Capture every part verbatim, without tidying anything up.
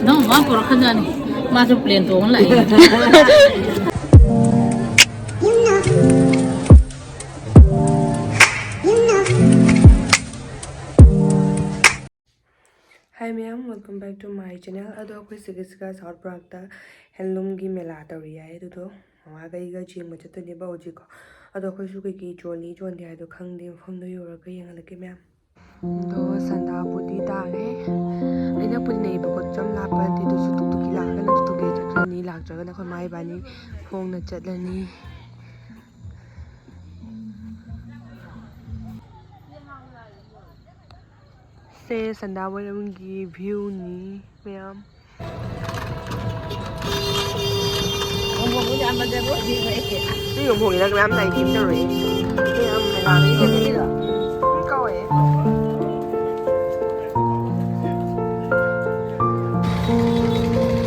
ꯅꯪ ꯃꯥ ꯄꯨꯔꯛꯈ꯭ꯔꯖꯥꯠꯅꯤ꯫ ꯃꯥꯁꯨ ꯄ꯭ꯂꯦꯟ ꯇꯣꯡꯉ ꯂꯥꯛꯑꯦ꯫ Hi ꯃꯌꯥꯝ, welcome back to my channel. ꯑꯗꯣ ꯑꯩꯈꯣꯏ ꯁꯤꯒꯤꯁꯤꯒ ꯁꯥꯎꯠ ꯄꯥꯔꯛꯇ ꯍꯦꯟꯂꯨꯝꯒꯤ ꯃꯦꯂꯥ ꯇꯧꯔꯤ ꯍꯥꯏ꯫ ꯑꯗꯨꯗꯣ ꯃꯃꯥꯒ ꯑꯩꯒ ꯌꯦꯡꯕ ꯆꯠꯇꯣꯏꯅꯦꯕ ꯍꯧꯖꯤꯛꯀꯣ꯫ ꯑꯗꯣ ꯑꯩꯈꯣꯏꯁꯨ ꯀꯩꯀꯩ ꯌꯣꯜꯂꯤ ꯌꯣꯟꯗꯦ ꯍꯥꯏꯗꯣ ꯈꯪꯗꯦ, ꯃꯐꯝꯗꯣ ꯌꯧꯔꯒ ꯌꯦꯡꯍꯜꯂꯛꯀꯦ ꯃꯌꯥꯝ꯫ ꯑꯗꯣ ꯁꯟꯗꯥꯕꯨꯗꯤ ꯇꯥꯔꯦ꯫ ꯑꯩꯅ ꯄꯨꯅꯩꯕꯀꯣ ꯆꯝ ꯂꯥꯞꯄ ꯅꯠꯇꯦ, ꯑꯗꯨꯁꯨ ꯇꯨꯛꯇꯨꯛꯀꯤ ꯂꯥꯛꯑꯒꯅ ꯇꯨꯛꯇꯨꯛꯀꯤ ꯆꯠꯈ꯭ꯔꯅꯤ, ꯂꯥꯛꯇ꯭ꯔꯒꯅ ꯑꯩꯈꯣꯏ ꯃꯥ ꯏꯕꯥꯅꯤ ꯈꯣꯡꯅ ꯆꯠꯂꯅꯤ꯫ ꯁꯦ ꯁꯟꯗꯥ ꯋꯥꯏꯔꯝꯒꯤ ꯚ꯭ꯌꯨꯅꯤ ꯃꯌꯥꯝ꯫ ꯃꯤ ꯌꯨꯝ ꯍꯣꯡꯉꯤꯔ ꯀꯅꯥꯝ ꯂꯩꯇꯦ ꯇꯧꯔꯛꯏ꯫ ꯃꯌꯥꯝ ꯃꯦꯂꯥꯗ ꯌꯦꯡꯉꯛꯏꯔꯣ? ꯎꯝ, ꯀꯧꯋꯦ꯫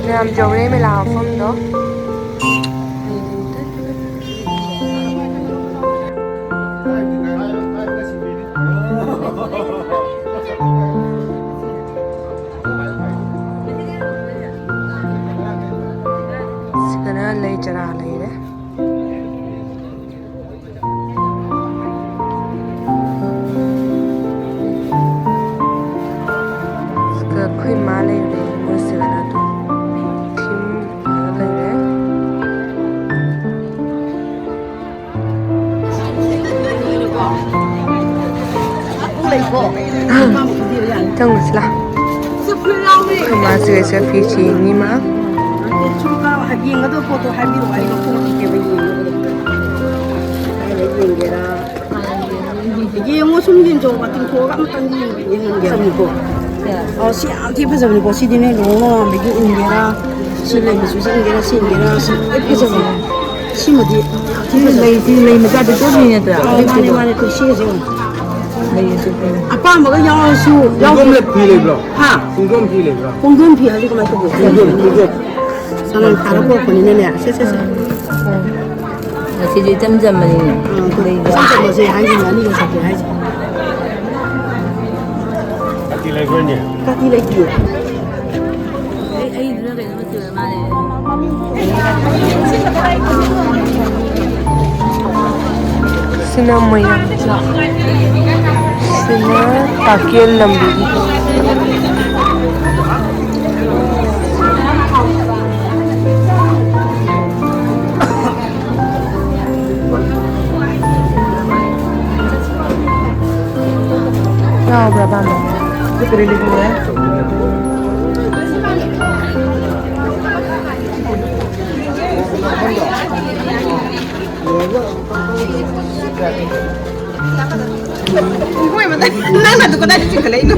ꯃꯌꯥꯝ ꯌꯧꯔꯦ ꯃꯦꯂꯥ ꯃꯐꯝꯗꯣ꯫ ꯁꯤꯗꯅ ꯂꯩ ꯆꯔꯥ ꯂꯩꯔꯦ꯫ ꯁꯤꯗ ꯑꯩꯈꯣꯏ ꯃꯥ ꯂꯩꯔꯦ, ꯃꯣꯏ ꯁꯤꯗꯅ ꯑꯗꯨꯝ ꯊꯤꯝ ꯂꯩꯔꯦ꯫ ꯆꯪꯉꯨꯁꯤ ꯂꯥ꯫ ꯑꯩꯈꯣꯏ ꯃꯥꯁꯤꯒ ꯁꯦꯜꯐꯤ ꯆꯦꯅꯤ ꯃꯥ꯫ ꯌꯦꯡꯒꯗꯕ ꯄꯣꯠꯇꯣ ꯍꯥꯏꯕꯤꯔꯛꯑꯣ, ꯑꯩ ꯂꯧꯊꯣꯛꯂꯛꯀꯦꯕ ꯌꯦꯡꯒꯗꯕ꯫ ꯌꯦꯡꯉꯣ, ꯁꯨꯝ ꯌꯦꯡꯖꯧꯕ, ꯇꯤꯡꯊꯣꯛꯑꯒ ꯑꯃꯇꯪ ꯌꯦꯡꯒꯦ, ꯌꯦꯡꯍꯟꯒꯦ꯫ ꯐꯖꯕꯅꯤꯀꯣ? ꯑꯣ, ꯁꯤ ꯌꯥꯝ ꯊꯤ ꯐꯖꯕꯅꯤꯀꯣ꯫ ꯁꯤꯗꯤꯅꯦ, ꯂꯨꯍꯣꯡ ꯅꯣꯡꯉꯥꯟꯕꯒꯤ ꯏꯟꯒꯦꯔꯥ, ꯁꯤ ꯂꯩ ꯃꯆꯨꯁꯤ ꯏꯟꯒꯦꯔꯥ, ꯁꯤ ꯏꯟꯒꯦꯔꯥ, ꯁꯤ ꯂꯣꯏ ꯐꯖꯕꯅꯦ꯫ ꯁꯤꯃꯗꯤ ꯌꯥꯝ ꯊꯤ ꯐꯖꯕ꯫ ꯂꯩꯁꯤ, ꯂꯩ ꯃꯆꯥꯗꯤ ꯇꯣꯛꯈꯤꯅꯦ ꯑꯗꯨꯗ? ꯑꯥ, ꯃꯥꯅꯦ, ꯃꯥꯅꯦ, ꯇꯨ ꯁꯤꯒꯁꯦ ꯌꯦꯡꯉꯣ꯫ ꯂꯩꯁꯤ꯫ ꯑꯄꯥꯝꯕꯒ ꯌꯥꯎꯔꯁꯨ ꯌꯥꯎꯗꯦ꯫ ꯄꯨꯡꯗꯣꯝ ꯐꯤ ꯂꯩꯕ꯭ꯔꯣ? ꯍꯥ? ꯄꯨꯡꯗꯣꯝ ꯐꯤ ꯂꯩꯕ꯭ꯔꯣ? ꯄꯨꯡꯗꯣꯝ ꯐꯤ ꯍꯥꯏꯗꯤ ꯀꯃꯥꯏꯅ ꯇꯧꯕ? ꯄꯨꯡꯗꯣꯝ, ꯄꯨꯡꯗꯣꯝ꯫ ꯁꯅꯥ ꯊꯥꯔ ꯄꯨꯔꯛꯄꯅꯤꯅꯅꯦ꯫ ꯁꯦ, ꯁꯦ, ꯁꯦ꯫ ꯉꯁꯤꯗꯤ ꯏꯆꯝ ꯆꯝꯕꯅꯤꯅꯦ꯫ ꯑꯥ, ꯂꯩꯕ꯫ ꯏꯆꯝ ꯆꯝꯕꯁꯦ ꯍꯥꯏꯁꯤꯅꯦ, ꯑꯅꯤꯒ ꯆꯠꯀꯦ ꯍꯥꯏꯁꯦ꯫ ꯀꯥꯇꯤ ꯂꯩꯕ꯭ꯔꯣꯅꯦ? ꯀꯥꯇꯤ ꯂꯩꯇꯤꯌꯦ꯫ ꯁꯤꯅ ꯃꯣꯏꯔꯥꯡ ꯆꯥꯛ꯫ ꯁꯤꯅ ꯇꯥꯀꯦꯜ ꯂꯝꯕꯤꯒꯤ꯫ ꯌꯥꯎꯕ꯭ꯔꯥ ꯄꯥꯟꯗ? ꯅꯪꯅ ꯑꯗꯨ ꯀꯗꯥꯏꯗ ꯆꯤꯡꯈꯠꯂꯛꯏꯅꯣ?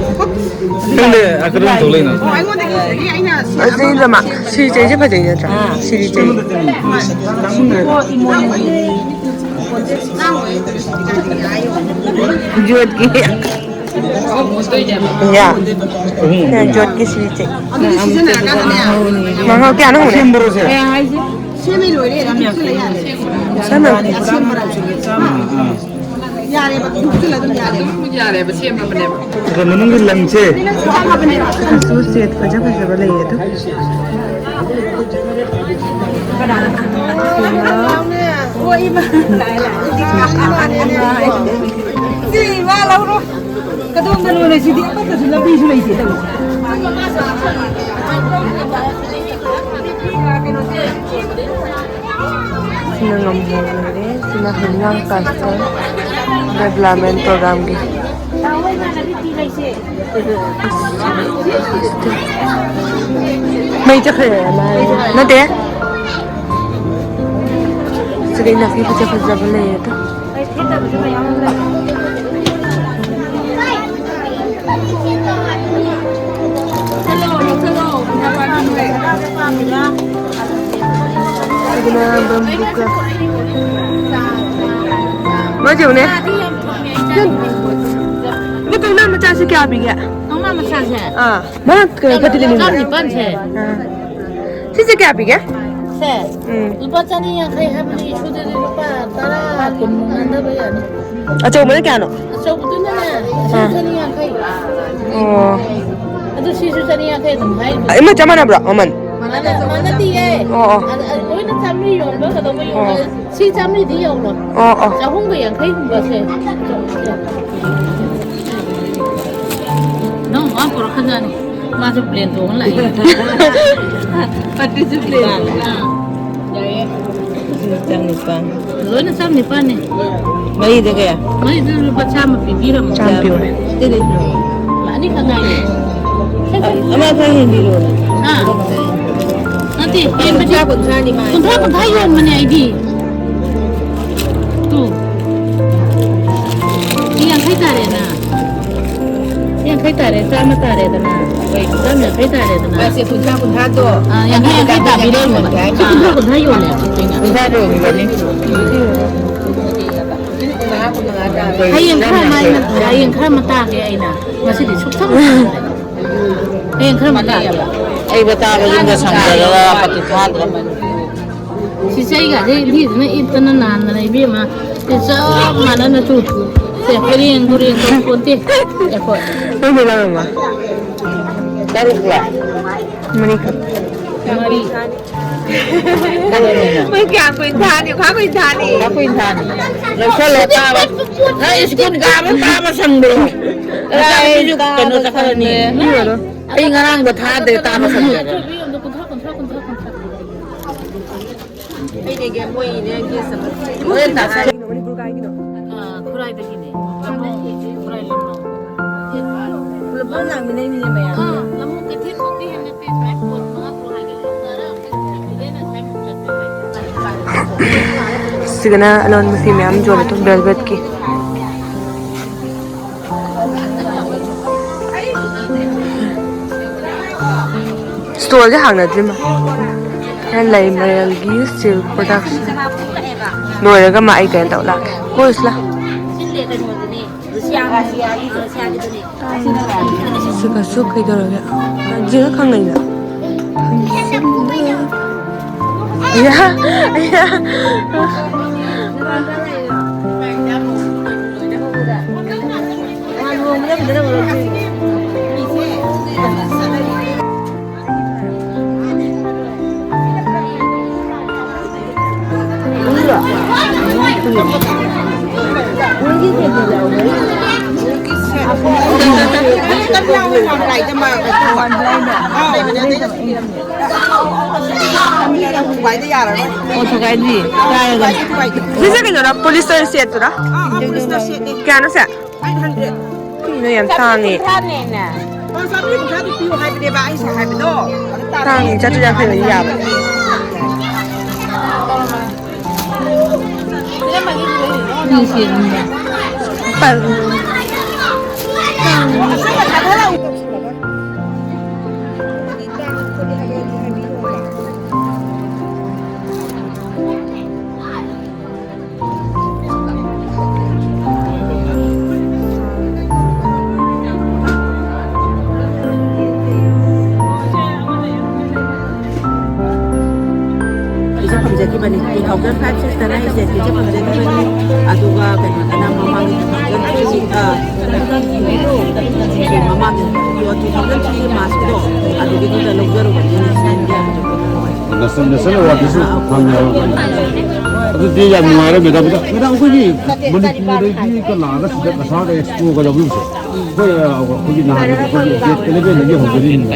ꯈꯪꯗꯦ, ꯑ, ꯀꯗꯣꯝ ꯊꯣꯛꯂꯛꯏꯅꯣ? ꯑꯣ, ꯑꯩꯉꯣꯟꯗꯒꯤ ꯑꯩꯅ ꯁꯤ ꯑꯁꯤꯗ ꯃꯥ ꯁꯤ ꯆꯩꯁꯦ ꯐꯖꯩ ꯅꯠꯇ꯭ꯔꯥ? ꯁꯤꯗꯤ ꯆꯩ꯫ ꯌꯣꯠꯀꯤ꯫ ꯌꯥ꯫ ꯌꯥ, ꯌꯣꯠꯀꯤ ꯁꯤꯗꯤ ꯆꯩ꯫ ꯃꯉꯥ ꯀꯌꯥꯅꯣ ꯍꯪꯉꯨꯅꯦ? ꯁꯦꯝꯃꯤ ꯂꯣꯏꯔꯦ, ꯑꯗꯨꯝ ꯌꯣꯠꯁꯤꯜꯂ ꯌꯥꯔꯦ꯫ ꯁꯦꯝꯃ꯫ ꯌꯥꯔꯦꯕ, ꯌꯣꯠꯁꯤꯜꯂ ꯑꯗꯨꯝ ꯌꯥꯔꯦꯕ꯫ ꯌꯥꯔꯦꯕ, ꯁꯦꯝꯃꯕꯅꯦꯕ꯫ ꯑꯗꯣ ꯃꯅꯨꯡꯒꯤ ꯂꯪꯁꯦ꯫ ꯁꯦꯝꯃꯕꯅꯦꯕ꯫ ꯑꯗꯨꯁꯨ ꯁꯦꯠ ꯐꯖ ꯐꯖꯕ ꯂꯩꯌꯦ ꯑꯗꯨ꯫ ꯁꯤ ꯏꯃꯥ ꯂꯧꯔꯣ꯫ ꯀꯗꯣꯝꯗꯅꯣꯅꯦ ꯁꯤꯗꯤ ꯑꯃꯠꯇꯁꯨ ꯂꯝꯕꯤꯁꯨ ꯂꯩꯇꯦ ꯇꯧꯔꯤꯁꯦ꯫ ꯁꯤꯅ ꯉꯝꯍꯧꯔꯦ꯫ ꯁꯤꯅ ꯍꯩꯉꯥꯡ ꯀꯥꯁꯇꯜ ꯗꯦꯕꯂꯞꯃꯦꯟ ꯄ꯭ꯔꯣꯒ꯭ꯔꯥꯝꯒꯤ꯫ ꯃꯩ ꯆꯠꯈ꯭ꯔꯦ꯫ ꯅꯠꯇꯦ꯫ ꯁꯤꯗꯩ ꯅꯥꯄꯤ ꯐꯖ ꯐꯖꯕ ꯂꯩꯌꯦ ꯑꯗꯣ꯫ ꯁꯤꯒꯤꯅ ꯕꯝꯕꯨ ꯀ꯭ꯔꯥꯐ꯫ ꯃꯥ ꯌꯦꯡꯉꯨꯅꯦ꯫ ꯑꯗꯨ ꯀꯧꯅꯥ ꯃꯆꯥꯁꯦ ꯀꯌꯥ ꯄꯤꯒꯦ? ꯀꯧꯅꯥ ꯃꯆꯥꯁꯦ? ꯑꯥ꯫ ꯃꯥ ꯀ-, ꯀꯗꯤ ꯂꯩꯅꯤꯡꯕ? ꯆꯥꯝ ꯅꯤꯄꯥꯟꯁꯦ꯫ ꯑꯥ꯫ ꯁꯤꯁꯦ ꯀꯌꯥ ꯄꯤꯒꯦ? ꯁꯦ? ꯎꯝ꯫ ꯂꯨꯄꯥ ꯆꯅꯤ ꯌꯥꯡꯈꯩ ꯍꯥꯏꯕꯅꯤ, ꯁꯨꯗꯗꯤ ꯂꯨꯄꯥ ꯇꯔꯥ, ꯀꯨꯟ ꯃꯨꯛ ꯅꯟꯗꯕ ꯌꯥꯅꯤ꯫ ꯑꯆꯧꯕꯅ ꯀꯌꯥꯅꯣ? ꯑꯆꯧꯕꯗꯨꯅꯅꯦ, ꯂꯤꯁꯤꯡ ꯑꯥ꯫ ꯆꯅꯤ ꯌꯥꯡꯈꯩ꯫ ꯑꯣ꯫ ꯑꯗꯨ ꯁꯤꯁꯨ ꯆꯅꯤ ꯌꯥꯡꯈꯩ ꯑꯗꯨꯝ ꯍꯥꯏꯔꯤꯕ꯫ ꯏꯃ, ꯆꯞ ꯃꯥꯟꯅꯕ꯭ꯔꯣ ꯃꯃꯜ? ꯃꯥꯟꯅ-, ꯃꯥꯟꯅꯗꯤꯌꯦ꯫ ꯑꯣ, ꯑꯣ꯫ ꯑꯗ, ꯑꯗ ꯂꯣꯏꯅ ꯆꯥꯝꯃꯔꯤ ꯌꯣꯟꯕ ꯀꯩꯗꯧꯕ ꯌꯣꯟꯕ? ꯑꯣ꯫ ꯁꯤ ꯆꯥꯝꯃꯔꯤꯗꯤ ꯌꯧꯔꯣꯏ꯫ ꯑꯣ, ꯑꯣ꯫ ꯆꯍꯨꯝꯒ ꯌꯥꯡꯈꯩꯒꯨꯝꯕꯁꯦ꯫ ꯅꯪ ꯃꯥ ꯄꯨꯔꯛꯀꯗ꯭ꯔꯥꯅꯦ? ꯃꯥꯁꯨ plane ꯇꯣꯡꯉ ꯂꯥꯛꯏ꯫ ꯄꯠꯇꯤꯁꯨ plane ꯇꯣꯡꯉ꯫ ꯑꯥ꯫ ꯌꯥꯏꯌꯦ꯫ ꯆꯥꯝ ꯅꯤꯄꯥꯟ꯫ ꯂꯣꯏꯅ ꯆꯥꯝ ꯅꯤꯄꯥꯟꯅꯦ꯫ ꯃꯔꯤꯗ ꯀꯌꯥ? ꯃꯔꯤꯗ ꯂꯨꯄꯥ ꯆꯥꯝꯃ ꯄꯤꯕꯤꯔꯝꯃꯣ꯫ ꯆꯥꯝꯃ ꯄꯤꯌꯣ꯫ ꯑꯇꯩ ꯂꯩꯇ꯭ꯔꯣ? ꯑꯅꯤꯈꯛ ꯉꯥꯏꯔꯦ꯫ ꯑꯃ ꯈꯔ ꯍꯦꯟꯕꯤꯔꯣꯅꯦ꯫ ꯍꯥ? ꯅꯠꯇꯦ, ꯍꯦꯟꯕꯗꯤ ꯀꯨꯟꯊ꯭ꯔꯥ, ꯀꯨꯟꯊ꯭ꯔꯥꯅꯤ ꯃꯥ꯫ ꯀꯨꯟꯊ꯭ꯔꯥ, ꯀꯨꯟꯊ꯭ꯔꯥ ꯌꯣꯟꯕꯅꯦ ꯑꯩꯗꯤ꯫ ꯇꯨ꯫ ꯁꯤ ꯌꯥꯡꯈꯩ ꯇꯥꯔꯦꯅ꯫ ꯌꯥꯡꯈꯩ ꯇꯥꯔꯦ, ꯆꯥꯝꯃ ꯇꯥꯔꯦꯗꯅ꯫ ꯆꯥꯝꯃ ꯌꯥꯡꯈꯩ ꯇꯥꯔꯦꯗꯅ꯫ ꯃꯥꯁꯦ ꯀꯨꯟꯊ꯭ꯔꯥ, ꯀꯨꯟꯊ꯭ꯥꯗꯣ ꯑꯥ, ꯌꯥꯡꯈꯩ, ꯌꯥꯡꯈꯩ ꯇꯥꯕꯤꯔꯦ꯫ ꯌꯣꯟꯒꯦ ꯍꯥꯏ ꯁꯤ ꯃꯥ꯫ ꯀꯨꯟꯊ꯭ꯔꯥ, ꯀꯨꯟꯊ꯭ꯔꯥ ꯌꯣꯜꯂꯦ ꯑꯩꯈꯣꯏꯅ꯫ ꯀꯨꯟꯊ꯭ꯔꯥꯗ ꯌꯣꯟꯒꯅꯤ꯫ ꯃꯉꯥ, ꯀꯨꯟꯃꯉꯥ ꯇꯥꯔꯦ꯫ ꯍꯌꯦꯡ ꯈꯔ ꯑꯃ ꯑꯩꯅ, ꯍꯌꯦꯡ ꯈꯔ ꯑꯃ ꯇꯥꯒꯦ ꯑꯩꯅ꯫ ꯉꯁꯤꯗꯤ ꯁꯨꯛꯇꯪ ꯇꯥꯗ꯭ꯔꯦ꯫ ꯍꯌꯦꯡ ꯈꯔ ꯑꯃ ꯇꯥꯒꯦ꯫ ꯑꯩꯕꯨ ꯇꯥꯕ ꯌꯨꯝꯗ ꯁꯪꯗꯗꯅ ꯄꯥꯀꯤ ꯐꯥꯗ꯭ꯔꯦ꯫ ꯁꯤ ꯆꯩꯒꯁꯦ ꯂꯤꯗꯅ ꯏꯠꯇꯅ ꯅꯥꯟꯗꯅ ꯏꯕꯦꯝꯃ꯫ ꯁꯤ ꯆꯞ ꯃꯥꯟꯅꯅ ꯇꯨ꯫ ꯁꯦ, ꯄꯔꯦꯡ ꯇꯨꯔꯦꯡ ꯇꯧꯄꯣꯟꯇꯦ꯫ ꯑꯩꯈꯣꯏ꯫ ꯅꯪꯗꯤ ꯂꯧꯔꯝꯃꯣ꯫ ꯇꯔꯨꯛꯂꯣ? ꯃꯔꯤꯈꯛ꯫ ꯃꯔꯤ꯫ ꯃꯣꯏ ꯀꯌꯥꯝ ꯀꯨꯏꯅ ꯊꯥꯅꯤ? ꯈ꯭ꯋꯥꯏ ꯀꯨꯏꯅ ꯊꯥꯅꯤ꯫ ꯈ꯭ꯋꯥꯏ ꯀꯨꯏꯅ ꯊꯥꯅꯤ꯫ ꯂꯧꯁꯜꯂꯣ ꯇꯥꯕ꯫ ꯅꯪ ꯁ꯭ꯀꯨꯜ ꯀꯥꯕ ꯇꯥꯕ ꯁꯪꯕ꯭ꯔꯣ? ꯀꯗꯥꯏ ꯅꯆꯥꯅꯨꯄꯤꯁꯨ ꯀꯩꯅꯣ ꯇꯥꯕ ꯆꯠꯈ꯭ꯔꯅꯤ꯫ ꯁꯪꯗꯦ꯫ ꯑꯩ ꯉꯔꯥꯡꯗꯣ ꯊꯥꯗ꯭ꯔꯦ ꯇꯥꯕ ꯁꯪꯗ꯭ꯔꯦ꯫ ꯑꯩꯅꯦ ꯃꯣꯏꯅꯦ ꯒꯦꯁ ꯑꯃ꯫ ꯍꯣꯔꯦꯟ ꯇꯥꯛꯁ꯫ ꯑꯥ, ꯈꯨꯔꯥꯏꯗꯒꯤꯅꯦ꯫ ꯂꯝꯂꯣꯡ, ꯈꯨꯔꯥꯏ ꯂꯝꯂꯣꯡ꯫ ꯄꯨꯂꯞ ꯄꯨꯂꯞ ꯂꯥꯛꯃꯤꯟꯅꯩꯅꯤꯅꯦ ꯃꯌꯥꯝ꯫ ꯑꯥ, ꯂꯝꯂꯣꯡ ꯀꯩꯊꯦꯜꯃꯛꯇꯤ ꯍꯦꯟꯅ ꯅꯠꯇꯦ, ꯁꯨꯃꯥꯏꯅ ꯄꯣꯠ ꯃꯉꯥ ꯇꯔꯨꯛ ꯍꯥꯏꯒꯠꯂꯦ꯫ ꯉꯔꯥꯡ ꯑꯩꯈꯣꯏ ꯁꯤꯗ ꯂꯩꯔꯦꯅ ꯁꯨꯃꯥꯏꯅ ꯆꯠꯄ ꯍꯥꯏꯇꯥꯔꯦ꯫ ꯁꯤꯗꯅ ꯑꯂꯣꯟꯕ ꯐꯤ ꯃꯌꯥꯝ ꯌꯣꯜꯂꯦ, ꯑꯗꯨꯝ velvetꯀꯤ꯫ ꯁ꯭ꯇꯣꯜꯁꯦ ꯍꯥꯡꯅꯗ꯭ꯔꯤꯃ꯫ ꯂꯩꯃꯔꯦꯜꯒꯤ silk production ꯂꯣꯏꯔꯒ ꯃꯥ ꯑꯩ ꯀꯩꯅꯣ ꯇꯧ ꯂꯥꯛꯀꯦ꯫ ꯀꯣꯏꯔꯨꯁꯤ ꯂꯥꯎ꯫ ꯁꯤꯒꯁꯨ ꯀꯩꯗꯧꯔꯒꯦ? ꯖꯤꯒ ꯈꯪꯅꯩꯅ꯫ ꯑꯌꯥ, ꯑꯌꯥ꯫ ꯑꯣ, ꯊꯨꯒꯥꯏꯗ꯭ꯔꯤ꯫ ꯀꯥꯏꯔꯒ꯫ ꯁꯤꯁꯦ ꯀꯩꯅꯣꯔꯥ? ꯄꯣꯂꯤꯁꯇꯔ ꯁꯦꯠꯇꯨꯔꯥ? ꯀꯌꯥꯅꯣ ꯁꯦ? ꯀꯩꯅꯣ ꯌꯥꯝ ꯇꯥꯡꯉꯦ꯫ ꯇꯥꯡꯉꯦ, ꯆꯥꯇ꯭ꯔꯨꯛ ꯌꯥꯡꯈꯩ ꯑꯣꯏꯗꯤ ꯌꯥꯕ꯫ ꯑꯩꯁꯦ ꯐꯪꯖꯈꯤꯕꯅꯤ, two thousand five six ꯇꯅ ꯑꯩꯁꯦ ꯁꯤꯁꯦ ꯐꯪꯖꯈꯤꯕꯅꯤ꯫ ꯑꯗꯨꯒ ꯀꯩꯅꯣꯗꯅ ꯃꯃꯥꯡꯒꯤ two thousand three, ꯑ, ꯃꯃꯥꯡꯒꯤ two thousand three ꯒꯤ March ꯀꯤꯗꯣ, ꯑꯗꯨꯒꯤꯗꯨꯗ ꯂꯧꯖꯔꯨꯕꯅꯤ꯫ National, National Awardꯁꯨ ꯐꯪꯉꯦ ꯍꯥꯏꯕ꯫ ꯑꯗꯨꯗꯤ ꯌꯥꯝ ꯅꯨꯡꯉꯥꯏꯔꯦ, ꯃꯦꯗꯥꯝ꯫ ꯃꯦꯗꯥꯝ, ꯑꯩꯈꯣꯏꯒꯤ ꯃꯅꯤꯄꯨꯔꯗꯒꯤ ꯂꯥꯛꯑꯒ ꯁꯤꯗ ꯀꯁꯥꯔꯗ expoꯒ ꯂꯧꯕꯤꯕꯁꯦ, ꯑꯩꯈꯣꯏ, ꯑ, ꯑꯩꯈꯣꯏꯒꯤ ꯅꯍꯥꯟ ꯑꯩꯈꯣꯏꯒꯤ date elevenꯗꯒꯤ ꯍꯧꯖꯔꯤꯅꯤ꯫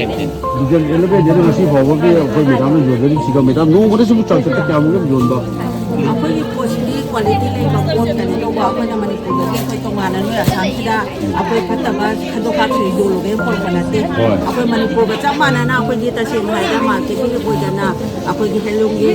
Date elevenꯗꯒꯤ ꯉꯁꯤ ꯐꯥꯎꯕꯒꯤ ꯑꯩꯈꯣꯏ ꯃꯦꯗꯥꯝꯅ ꯌꯣꯟꯖꯔꯤꯁꯤꯒ, ꯃꯦꯗꯥꯝ ꯅꯣꯡꯃꯗ ꯁꯤꯕꯨ ꯆꯥꯡꯆꯠꯇ ꯀꯌꯥꯃꯨꯛ ꯌꯥꯝ ꯌꯣꯟꯕ? ꯑꯩꯈꯣꯏꯒꯤ ꯄꯣꯠꯁꯤꯗꯤ quality ꯂꯩꯕ ꯄꯣꯠ ꯀꯩꯅꯣ ꯇꯧꯕ, ꯑꯩꯈꯣꯏꯅ ꯃꯅꯤꯄꯨꯔꯗꯒꯤ ꯑꯩꯈꯣꯏ ꯇꯣꯉꯥꯟꯅ ꯅꯣꯏ ꯑꯁꯥꯝꯁꯤꯗ ꯑꯩꯈꯣꯏ ꯐꯠꯇꯕ ꯈꯟꯗꯣꯛ ꯈꯥꯛꯁꯤ ꯌꯣꯜꯂꯨꯕꯒꯤ ꯄꯨꯔꯛꯄ ꯅꯠꯇꯦ꯫ ꯍꯣꯏ꯫ ꯑꯩꯈꯣꯏ ꯃꯅꯤꯄꯨꯔꯒ ꯆꯞ ꯃꯥꯟꯅꯅ ꯑꯩꯈꯣꯏꯗꯤ ꯇꯁꯦꯡꯅ ꯍꯥꯏꯔꯒ marketꯀꯤ ꯑꯣꯏꯗꯅ ꯑꯩꯈꯣꯏꯒꯤ handloomꯒꯤ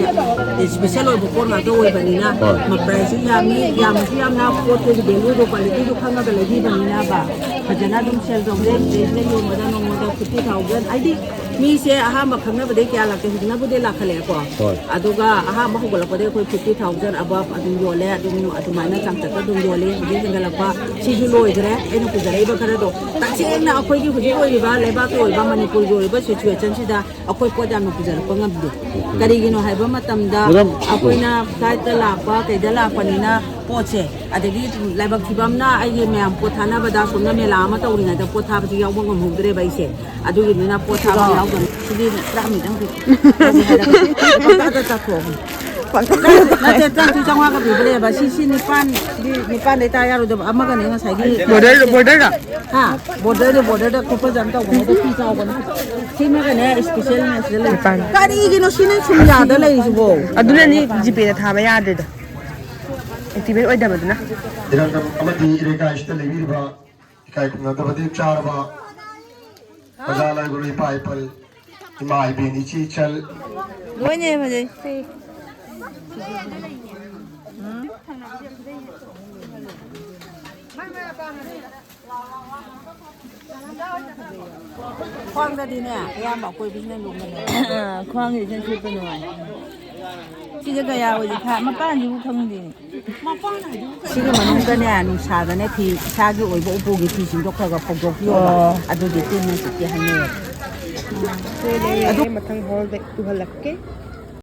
special ꯑꯣꯏꯕ ꯄꯣꯠ ꯉꯥꯛꯇ ꯑꯣꯏꯕꯅꯤꯅ, ꯍꯣꯏ꯫ Priceꯁꯨ ꯌꯥꯝꯃꯤ, ꯌꯥꯝꯅꯁꯨ ꯌꯥꯝꯅ ꯄꯣꯠꯇꯨꯒꯤ valueꯗꯣ, qualityꯗꯣ ꯈꯪꯉꯒ ꯂꯩꯕꯤꯕꯅꯤꯅꯕ, ꯐꯖꯅ ꯑꯗꯨꯝ sale ꯇꯧꯖꯩ꯫ ꯁꯤꯗꯩꯁꯤꯗ ꯌꯣꯟꯕꯗ ꯅꯣꯡꯃꯗ fifty thousand, ꯍꯥꯏꯗꯤ ꯃꯤꯁꯦ ꯑꯍꯥꯟꯕ ꯈꯪꯅꯕꯗꯩ ꯀꯌꯥ ꯂꯥꯛꯇꯦ, ꯍꯧꯖꯤꯛꯅꯕꯨꯗꯤ ꯂꯥꯛꯈꯠꯂꯛꯑꯦꯀꯣ꯫ ꯍꯣꯏ꯫ ꯑꯗꯨꯒ ꯑꯍꯥꯟꯕ ꯍꯧꯒꯠꯂꯛꯄꯗꯩ ꯑꯩꯈꯣꯏ fifty thousand above ꯑꯗꯨꯝ ꯌꯣꯜꯂꯦ, ꯑꯗꯨꯝ ꯑꯗꯨꯃꯥꯏꯅ ꯆꯥꯡꯆꯠꯇ ꯑꯗꯨꯝ ꯌꯣꯜꯂꯤ꯫ ꯍꯧꯖꯤꯛ ꯍꯦꯟꯒꯠꯂꯛꯄ ꯁꯤꯁꯨ ꯂꯣꯏꯈ꯭ꯔꯦ, ꯑꯩꯅ ꯄꯨꯖꯔꯛꯏꯕ ꯈꯔꯗꯣ꯫ ꯇꯁꯦꯡꯅ ꯑꯩꯈꯣꯏꯒꯤ ꯍꯧꯖꯤꯛ ꯑꯣꯏꯔꯤꯕ ꯂꯩꯕꯥꯛꯀꯤ ꯑꯣꯏꯕ ꯃꯅꯤꯄꯨꯔꯒꯤ ꯑꯣꯏꯕ situationꯁꯤꯗ ꯑꯩꯈꯣꯏ ꯄꯣꯠ ꯌꯥꯝꯅ ꯄꯨꯖꯔꯛꯄ ꯉꯝꯗꯦ꯫ ꯀꯔꯤꯒꯤꯅꯣ ꯍꯥꯏꯕ ꯃꯇꯝꯗ, ꯃꯦꯗꯥꯝ, ꯑꯩꯈꯣꯏꯅ flightꯇ ꯂꯥꯛꯄ, ꯀꯩꯗ ꯂꯥꯛꯄꯅꯤꯅ ꯄꯣꯠꯁꯦ, ꯑꯗꯒꯤ ꯂꯥꯏꯕꯛ ꯊꯤꯕ ꯑꯃꯅ ꯑꯩꯒꯤ ꯃꯌꯥꯝ ꯄꯣꯠ ꯊꯥꯅꯕꯗ ꯑꯁꯣꯝꯗ ꯃꯦꯂꯥ ꯑꯃ ꯇꯧꯔꯤꯉꯩꯗ ꯄꯣꯠ ꯊꯥꯕꯁꯨ ꯌꯥꯎꯕ ꯉꯝꯍꯧꯗ꯭ꯔꯦꯕ ꯑꯩꯁꯦ꯫ ꯑꯗꯨꯒꯤꯗꯨꯅ ꯄꯣꯠ ꯊꯥꯕ ꯌꯥꯎꯗꯅ ꯁꯤꯗꯤ ꯇꯔꯥꯃꯔꯤꯗꯪ ꯄꯤ꯫ ꯄꯪꯆꯥꯗ ꯆꯥꯊꯣꯛꯑꯕꯅꯤ꯫ ꯅꯠꯇꯦ, ꯆꯥꯝꯃꯉꯥꯒ ꯄꯤꯕ ꯂꯩꯌꯦꯕ꯫ ꯁꯤ, ꯁꯤ ꯅꯤꯄꯥꯟ, ꯁꯤ ꯅꯤꯄꯥꯟꯗꯩ ꯇꯥ ꯌꯥꯔꯣꯏꯗꯕ꯫ ꯑꯃꯒꯅꯦ ꯉꯁꯥꯏꯒꯤ ꯕꯣꯔꯗꯔ, ꯕꯣꯔꯗꯔꯗ? ꯍꯥ? ꯕꯣꯔꯗꯔꯗ, ꯕꯣꯔꯗꯔꯗ ꯈꯣꯠꯄ ꯖꯥꯝ ꯇꯧꯕꯅꯦ꯫ ꯑꯗꯣ ꯐꯤ ꯆꯥꯎꯕꯅꯦ꯫ ꯁꯤꯃꯒꯅꯦ, ꯏꯁꯄꯤꯁꯦꯜꯅꯦ ꯁꯤꯗ ꯂꯩ꯫ ꯅꯤꯄꯥꯟ꯫ ꯀꯔꯤꯒꯤꯅꯣ ꯁꯤꯅ ꯁꯨꯝ ꯌꯥꯗ ꯂꯩꯔꯤꯁꯤꯕꯣ? ꯑꯗꯨꯅꯅꯤ ꯖꯤꯄꯦꯗ ꯊꯥꯕ ꯌꯥꯗ꯭ꯔꯤꯗꯣ꯫ ꯑꯦꯛꯇꯤꯚꯦꯠ ꯑꯣꯏꯗꯕꯗꯨꯅ꯫ ꯏꯔꯝꯗꯝ ꯑꯃꯗꯤ ꯏꯔꯩꯀꯥꯏꯁꯤꯗ ꯂꯩꯕꯤꯔꯤꯕ ꯏꯀꯥꯏ ꯈꯨꯝꯅꯗꯕꯗꯤ ꯆꯥꯔꯕ ꯄ꯭ꯔꯖꯥ ꯂꯥꯏꯕꯨ ꯏꯄꯥ ꯏꯄꯜ, ꯏꯃꯥ ꯏꯕꯦꯟ, ꯏꯆꯦ ꯏꯆꯜ꯫ ꯂꯣꯏꯅ ꯐꯖꯩ꯫ ꯈ꯭ꯋꯥꯡꯗꯗꯤꯅꯦ ꯑꯌꯥꯝꯕ ꯑꯀꯣꯏꯕꯁꯤꯅ ꯂꯨꯝꯕꯅꯦ꯫ ꯑꯥ, ꯈ꯭ꯋꯥꯡꯁꯤꯗ ꯁꯦꯠꯄ ꯅꯨꯡꯉꯥꯏ꯫ ꯁꯤꯁꯦ ꯀꯌꯥ ꯑꯣꯏꯗꯤ ꯊꯥ-, ꯃꯄꯥꯟꯁꯤꯕꯨ ꯈꯪꯗꯦꯅꯦ꯫ ꯁꯤꯒꯤ ꯃꯅꯨꯡꯗꯅꯦ ꯅꯨꯡꯁꯥꯗꯅꯦ ꯐꯤ, ꯏꯁꯥꯒꯤ ꯑꯣꯏꯕ ꯎꯄꯨꯒꯤ ꯐꯤꯁꯤꯡꯗꯣ ꯈꯔ ꯈꯔ ꯐꯧꯗꯣꯛꯄꯤꯌꯣꯕ꯫ ꯑꯣ꯫ ꯑꯗꯨꯗꯤ ꯇꯤꯟ ꯅꯨꯡꯁꯤꯠꯇꯤ ꯍꯟꯅꯩꯌꯦꯕ꯫ ꯑꯗꯨ ꯃꯊꯪ ꯍꯣꯜꯗ ꯄꯨꯍꯜꯂꯛꯀꯦ꯫